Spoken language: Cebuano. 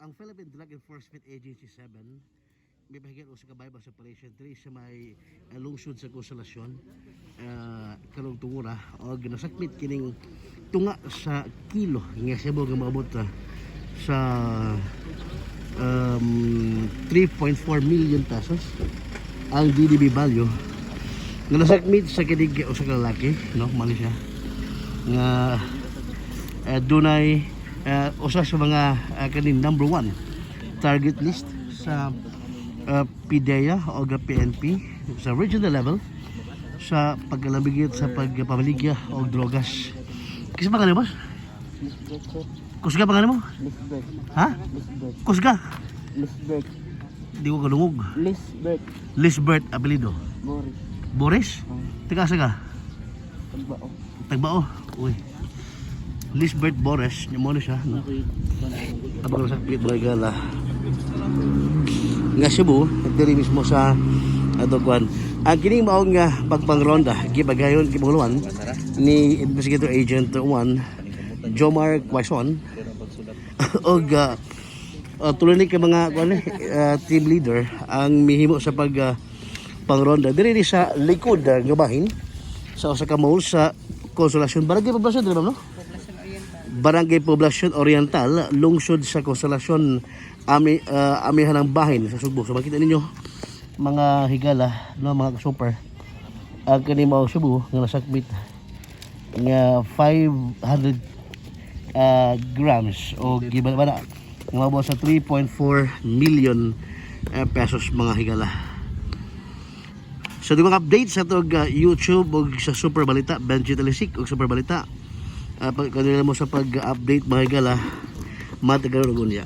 Ang Philippine Drug Enforcement Agency 7 may bahagyan usa ka bypass operation diri sa may lungsod sa Consolacion karong tungura og nasakmit kining tunga sa kilo nga shabu nga moabot sa 3.4 million pesos ang DDB value nga nasakmit sa kinig usa ka lalaki, no? Mali siya nga dunay usa sa mga kaning number one target list sa PDEA o PNP sa regional level sa pagkalamigit sa pagpamaligya og drogas. Kinsa pa boss? Lisbeth, sir. Kusga pa mo? Lisbeth. Ha? Lisbeth. Kusga? Lisbeth. Di ko kadungog. Lisbeth. Lisbert apelido. Boris. Boris? Taga asa ka? Tagbao. Tagbao. Uy. Lisbert Boris, mo na siya, no? Abang sa mga gala. Nga shabu, diri mismo sa ato kwan. Ang kining mao nga pagpangronda gipagayon gipanguluan ni Investigator Agent 1 Jomar Quaison og tuloy ni kay mga kwan team leader ang mihimo sa pag pangronda diri ni sa likod nga bahin sa usa ka mall sa Consolacion, Barangay Poblacion diri, ma'am, no? Barangay Poblacion Oriental, lungsod sa Consolacion, amihan ng bahin sa Sugbo. So makita ninyo, mga higala, no, mga super, ang kani mao shabu nga nasakbit nga 500 grams o giba nga moabot sa 3.4 million pesos, mga higala. So di mga update sa tog YouTube ug sa Super Balita, Benji Talisik ug Super Balita. Pag kanila mo sa pag-update, mga higala, matagal unya.